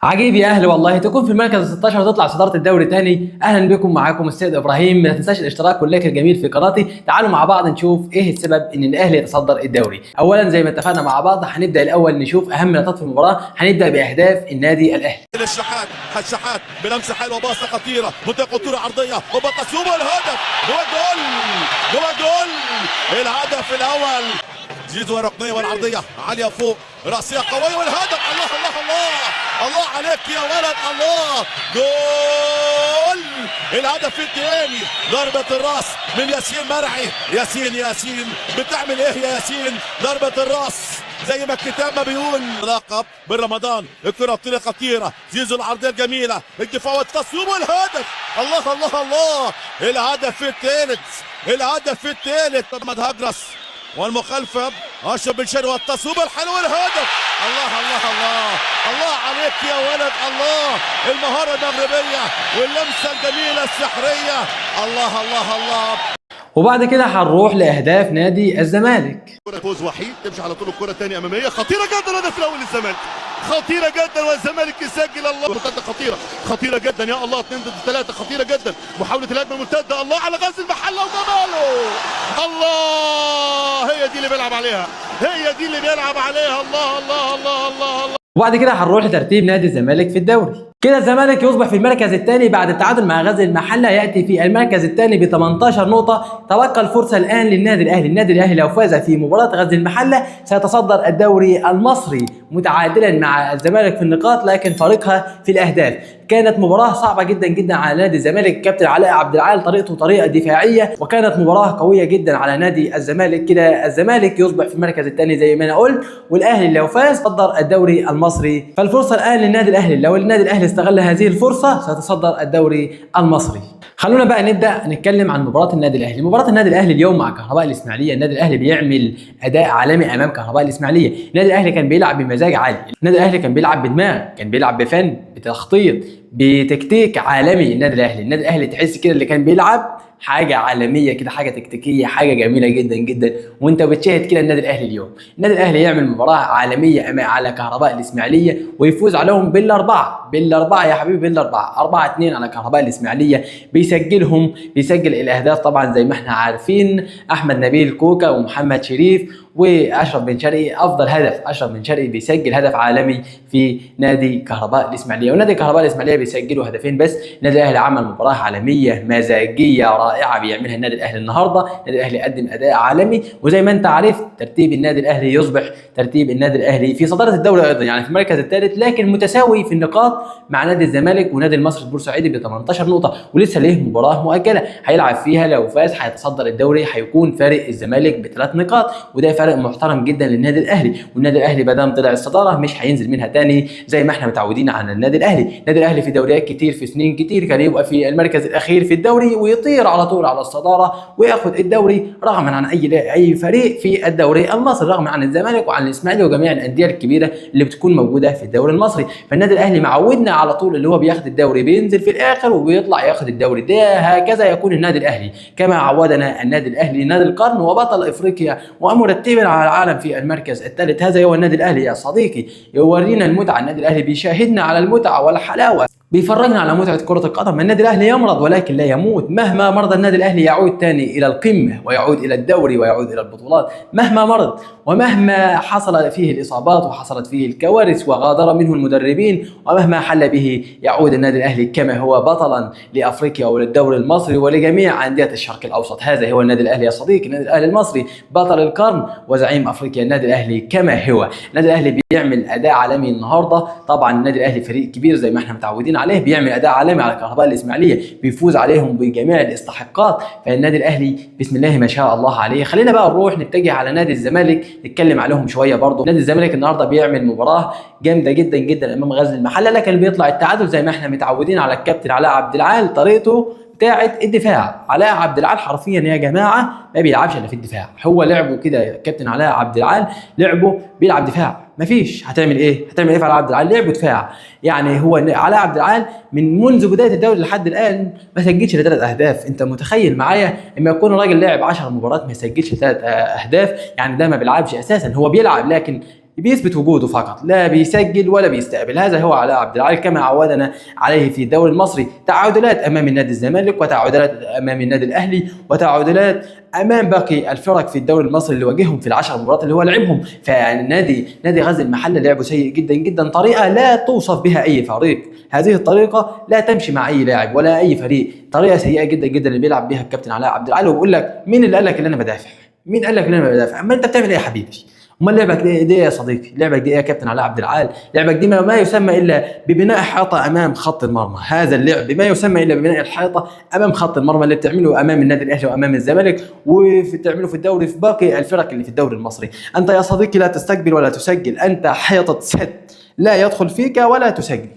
عجيب يا اهلي والله، تكون في المركز 16 وتطلع صدارة الدوري تاني. اهلا بكم، معاكم السيد ابراهيم. ما تنساش الاشتراك وال like الجميل في قناتي. تعالوا مع بعض نشوف ايه السبب ان الاهلي يتصدر الدوري. اولا زي ما اتفقنا مع بعض هنبدا الاول نشوف اهم لقطات في المباراة. هنبدا باهداف النادي الاهلي. الشحات، الشحات بلمسه حلوة، باصة خطيرة، منطقة خطورة عرضية وبتصويب، الهدف جوه جول، جوه جول، الهدف الاول. زيزو الركنيه والعرضيه عالية فوق، راسية قوية والهدف. الله الله الله الله عليك يا ولد، الله، جول! الهدف الثاني، ضربه الراس من ياسين مرعي. ياسين ياسين بتعمل ايه يا ياسين؟ ضربه الراس زي ما الكتاب ما بيقول. لقب بالرمضان، الكره بطريقة خطيرة، زيزو العرضية الجميلة، الدفاع والتصويب والهدف. الله الله الله، الهدف الثالث، الهدف الثالث. محمد هجرس والمخالفة، اشرف بن شرقي والتصويب الحلو والهدف. الله الله الله الله عليك يا ولد، الله، المهارة المغربية واللمسه الجميلة السحريه. الله الله الله. وبعد كده هنروح لاهداف نادي الزمالك. كرة فوز وحيد تمشي على طول، الكرة الثانية أمامية خطيرة جدا، الهدف الأول للزمالك، خطيرة جدا والزمالك يسجل. الله، مرتدة خطيرة، خطيرة جدا يا الله، 2 ضد 3، خطيرة جدا، محاولة الهجمة المرتدة. الله على غزل المحلة وجماله، الله، هي دي اللي بيلعب عليها، هي دي اللي بيلعب عليها. الله الله الله الله الله. وبعد كده هنروح لترتيب نادي الزمالك في الدوري. كده الزمالك يصبح في المركز الثاني بعد التعادل مع غزل المحلة، ياتي في المركز الثاني ب 18 نقطة. تبقى الفرصة الان للنادي الاهلي. النادي الاهلي لو فاز في مباراة غزل المحلة سيتصدر الدوري المصري متعادلا مع الزمالك في النقاط لكن فارقها في الاهداف. كانت مباراة صعبة جدا جدا على نادي الزمالك. كابتن علاء عبد العال طريقته طريقه دفاعية، وكانت مباراة قوية جدا على نادي الزمالك. كده الزمالك يصبح في المركز الثاني زي ما انا قلت، والاهلي لو فاز تصدر الدوري المصري. فالفرصه الان للنادي الاهلي، لو النادي الاهلي استغل هذه الفرصة سيتصدر الدوري المصري. خلونا بقى نبدا نتكلم عن مباراة النادي الاهلي. مباراة النادي الاهلي اليوم مع كهرباء الاسماعيلية. النادي الاهلي بيعمل اداء عالمي امام كهرباء الاسماعيلية. النادي الاهلي كان بيلعب بمزاج عالي، النادي الاهلي كان بيلعب بدماغ، كان بيلعب بفن، بتخطيط، بتكتيك عالمي. النادي الاهلي تحس كده اللي كان بيلعب حاجة عالمية كده، حاجة تكتيكية، حاجة جميلة جدا جدا. وانت بتشاهد كده النادي الاهلي اليوم، النادي الاهلي يعمل مباراة عالمية على كهرباء الاسماعيلية ويفوز عليهم بالاربعة، بالاربعة يا حبيبي، بالاربعة، 4-2 على كهرباء الاسماعيلية. بيسجل الاهداف طبعا زي ما احنا عارفين احمد نبيل كوكا ومحمد شريف واشرف بن شرقي. افضل هدف اشرف بن شرقي بيسجل هدف عالمي في نادي كهرباء الاسماعيلية، ونادي كهرباء الاسماعيلية بيسجلوا هدفين بس. النادي الاهلي عمل مباراة عالمية مزاجيه رائعة بيعملها النادي الاهلي النهارده. النادي الاهلي قدم اداء عالمي، وزي ما انت عارف ترتيب النادي الاهلي يصبح ترتيب النادي الاهلي في صدارة الدوري ايضا، يعني في المركز الثالث، لكن متساوي في النقاط مع نادي الزمالك ونادي المصري البورسعيدي ب 18 نقطة، ولسه ليه مباراة مؤجلة هيلعب فيها، لو فاز هيتصدر الدوري، هيكون فارق الزمالك بثلاث نقاط، وده فارق محترم جدا للنادي الاهلي. والنادي الاهلي ما دام طلع الصدارة مش هينزل منها تاني زي ما احنا متعودين على النادي الاهلي. النادي الاهلي في دوريات كتير في سنين كتير كان يبقى في المركز الاخير في الدوري ويطير على طول على الصدارة وياخد الدوري رغما عن اي فريق في الدوري المصري، رغما عن الزمالك وعن الاسماعيلي وجميع الاندية الكبيرة اللي بتكون موجودة في الدوري المصري. فالنادي الاهلي معودنا على طول اللي هو بياخد الدوري، بينزل في الاخر وبيطلع ياخد الدوري. ده هكذا يكون النادي الاهلي كما عودنا النادي الاهلي، نادي القرن وبطل افريقيا ومرتبا على العالم في المركز الثالث. هذا هو النادي الاهلي يا صديقي، يورينا المتعة. النادي الاهلي بيشاهدنا على المتعة والحلاوه، بيفرجنا على متعه كره القدم. النادي الاهلي يمرض ولكن لا يموت، مهما مرض النادي الاهلي يعود تاني الى القمه ويعود الى الدوري ويعود الى البطولات. مهما مرض ومهما حصل فيه الاصابات وحصلت فيه الكوارث وغادر منه المدربين ومهما حل به، يعود النادي الاهلي كما هو بطلا لافريقيا وللدوري المصري ولجميع اندية الشرق الاوسط. هذا هو النادي الاهلي يا صديقي، النادي الاهلي المصري بطل القرن وزعيم افريقيا. النادي الاهلي كما هو، النادي الاهلي بيعمل اداء عالمي النهارده. طبعا النادي الاهلي فريق كبير زي ما احنا متعودين عليه، بيعمل اداء عالمي على كهرباء الاسماعيلية، بيفوز عليهم بجميع الاستحقاقات. فالنادي الاهلي بسم الله ما شاء الله عليه. خلينا بقى نروح نتجه على نادي الزمالك نتكلم عليهم شوية برضه. نادي الزمالك النهارده بيعمل مباراة جامدة جدا جدا امام غزل المحلة، لكن بيطلع التعادل زي ما احنا متعودين على الكابتن علاء عبد العال، طريقته بتاعه الدفاع. علاء عبد العال حرفيا يا جماعة ما بيلعبش الا في الدفاع، هو لعبه كده كابتن علاء عبد العال، لعبه بيلعب دفاع، مفيش. هتعمل ايه؟ هتعمل ايه في علاء عبد العال؟ لعبه دفاع. يعني هو علاء عبد العال من منذ بداية الدوري لحد الان ما سجلش الا 3 اهداف. انت متخيل معايا اما يكون راجل لعب 10 مباريات ما يسجلش 3 اهداف؟ يعني ده ما بيلعبش اساسا، هو بيلعب لكن بيثبت وجوده فقط، لا بيسجل ولا بيستقبل. هذا هو علاء عبد العال كما عودنا عليه في الدوري المصري، تعادلات امام النادي الزمالك، وتعادلات امام النادي الاهلي، وتعادلات امام باقي الفرق في الدوري المصري اللي واجههم في العشر مباريات اللي هو لعبهم. فالنادي نادي غزل المحلة لعبه سيء جدا جدا، طريقه لا توصف بها اي فريق، هذه الطريقة لا تمشي مع اي لاعب ولا اي فريق، طريقه سيئه جدا جدا اللي بيلعب بها الكابتن علاء عبد العال. وبقول لك مين اللي قال لك ان انا بدافع؟ مين قال لك ان انا بدافع؟ اما انت بتعمل ايه يا حبيبي؟ امال لعبك دي ايه يا صديقي؟ لعبك دي ايه يا كابتن علاء عبد العال؟ لعبك دي ما يسمى الا ببناء حيطة امام خط المرمى، هذا اللعب ما يسمى الا ببناء الحيطة امام خط المرمى اللي بتعمله امام النادي الاهلي وامام الزمالك، وبتعمله في الدوري في باقي الفرق اللي في الدوري المصري. انت يا صديقي لا تستقبل ولا تسجل، انت حيطة سد، لا يدخل فيك ولا تسجل.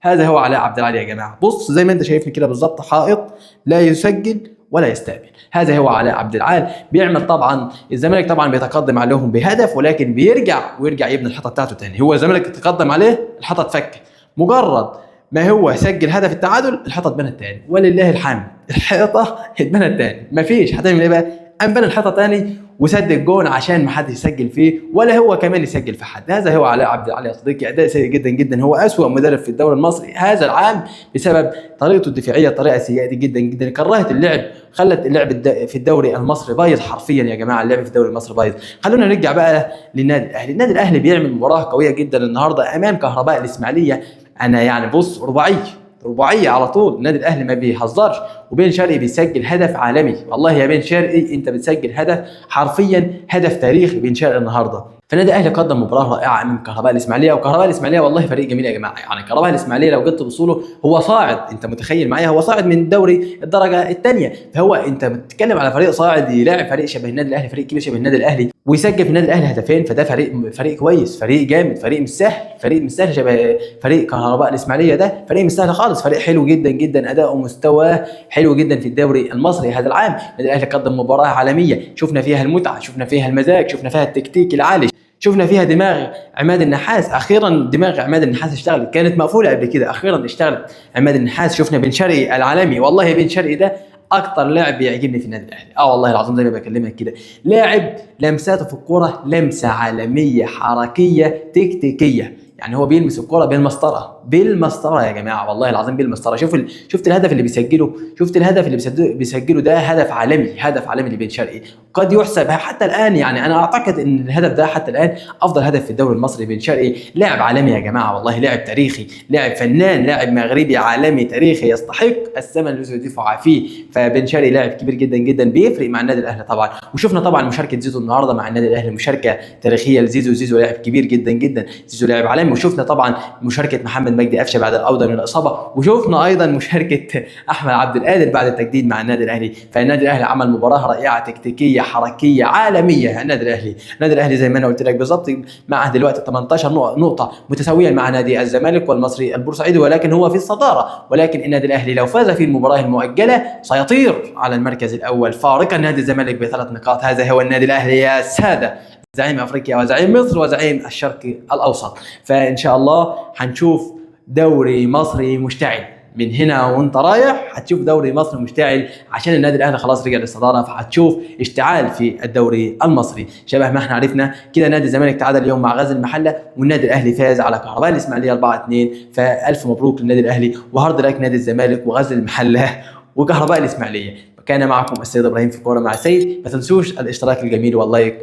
هذا هو علاء عبد العال يا جماعة. بص زي ما انت شايفني كده بالظبط، حائط لا يسجل ولا يستقبل. هذا هو علاء عبد العال. بيعمل طبعا الزمالك طبعا بيتقدم عليهم بهدف، ولكن بيرجع ويرجع يبني الحيطة بتاعته تاني. هو الزمالك تقدم عليه، الحيطة اتفكت، مجرد ما هو سجل هدف التعادل الحيطة اتبنت تاني، ولله الحمد الحيطة اتبنت تاني، مفيش. هتعمل ايه بقى؟ قام بنى الحيطة تاني وسد الجون عشان ما حد يسجل فيه ولا هو كمان يسجل في حد. هذا هو علاء عبد العال يا صديقي، اداء سيء جدا جدا، هو اسوأ مدرب في الدوري المصري هذا العام بسبب طريقته الدفاعية، طريقه سيئه دي جدا جدا، كرهت اللعب، خلت اللعب في الدوري المصري بايظ حرفيا يا جماعة، اللعب في الدوري المصري بايظ. خلونا نرجع بقى للنادي الاهلي. النادي الاهلي بيعمل مباراة قوية جدا النهارده امام كهرباء الاسماعيلية. انا يعني بص، رباعية على طول، النادي الاهلي ما بيهزرش. وبن شرقي بيسجل هدف عالمي، والله يا بن شرقي انت بتسجل هدف حرفيا هدف تاريخي بن شرقي النهارده. فالنادي الاهلي قدم مباراة رائعة امام كهرباء الاسماعيلية، وكهرباء الاسماعيلية والله فريق جميل يا جماعة. يعني كهرباء الاسماعيلية لو جيت تبصوا له هو صاعد، انت متخيل معايا هو صاعد من دوري الدرجة الثانية، فهو انت بتتكلم على فريق صاعد يلاعب فريق شبه النادي الاهلي، فريق كبير شبه النادي الاهلي، ويسجل في النادي الاهلي هدفين، فده فريق كويس، فريق جامد، فريق مش سهل، فريق مش سهل شبه فريق كهرباء الاسماعيلية، ده فريق مش سهل خالص، فريق حلو جدا جدا، اداؤه مستواه حلو جدا في الدوري المصري هذا العام. النادي الاهلي قدم مباراة عالمية، شفنا فيها المتعة، شفنا فيها المزاج، شفنا فيها التكتيك العالي، شفنا فيها دماغ عماد النحاس. اخيرا دماغ عماد النحاس اشتغلت، كانت مقفولة قبل كده، اخيرا اشتغلت عماد النحاس. شفنا بن شرقي العالمي، والله بن شرقي ده اكتر لاعب بيعجبني في النادي الاهلي، والله العظيم زي ما بكلمك كده، لاعب لمساته في الكورة لمسه عالمية، حركية، تكتيكية، يعني هو بيلمس الكرة بالمسطره، بالمسطره يا جماعة، والله العظيم بالمسطره. شفت الهدف اللي بيسجله، شفت الهدف اللي بيسجله، ده هدف عالمي، هدف عالمي لبن شرقي، قد يحسب حتى الان. يعني انا اعتقد ان الهدف ده حتى الان افضل هدف في الدوري المصري. بن شرقي لاعب عالمي يا جماعة، والله لاعب تاريخي، لاعب فنان، لاعب مغربي عالمي تاريخي، يستحق الثمن الذي يدفع فيه. فبن شرقي لاعب كبير جدا جدا، بيفرق مع النادي الاهلي طبعا. وشفنا طبعا مشاركة زيزو النهارده مع النادي الاهلي، مشاركة تاريخية لزيزو، زيزو لاعب كبير جدا جدا، زيزو لاعب عالمي. وشفنا طبعا مشاركة محمد مجدي قفشه بعد العودة من الاصابة، وشفنا ايضا مشاركة احمد عبد القادر بعد التجديد مع النادي الاهلي. فالنادي الاهلي عمل مباراة رائعة تكتيكية حركية عالمية. النادي الاهلي، النادي الاهلي زي ما انا قلت لك بالظبط معه دلوقتي 18 نقطة متساويا مع نادي الزمالك والمصري البورسعيدي، ولكن هو في الصدارة. ولكن النادي الاهلي لو فاز في المباراة المؤجلة سيطير على المركز الاول فارقا نادي الزمالك بثلاث نقاط. هذا هو النادي الاهلي يا ساده، زعيم افريقيا وزعيم مصر وزعيم الشرق الاوسط. فان شاء الله هنشوف دوري مصري مشتعل من هنا وانت رايح، هتشوف دوري مصري مشتعل عشان النادي الاهلي خلاص رجع للصداره، فهتشوف اشتعال في الدوري المصري شبه ما احنا عرفنا كده. نادي الزمالك تعادل اليوم مع غزل المحلة، والنادي الاهلي فاز على كهرباء الاسماعيلية 4-2. فالف مبروك للنادي الاهلي، و hard luck نادي الزمالك وغزل المحلة وكهرباء الاسماعيلية. كان معكم السيد ابراهيم في كورة مع السيد. ما تنسوش الاشتراك الجميل وال like.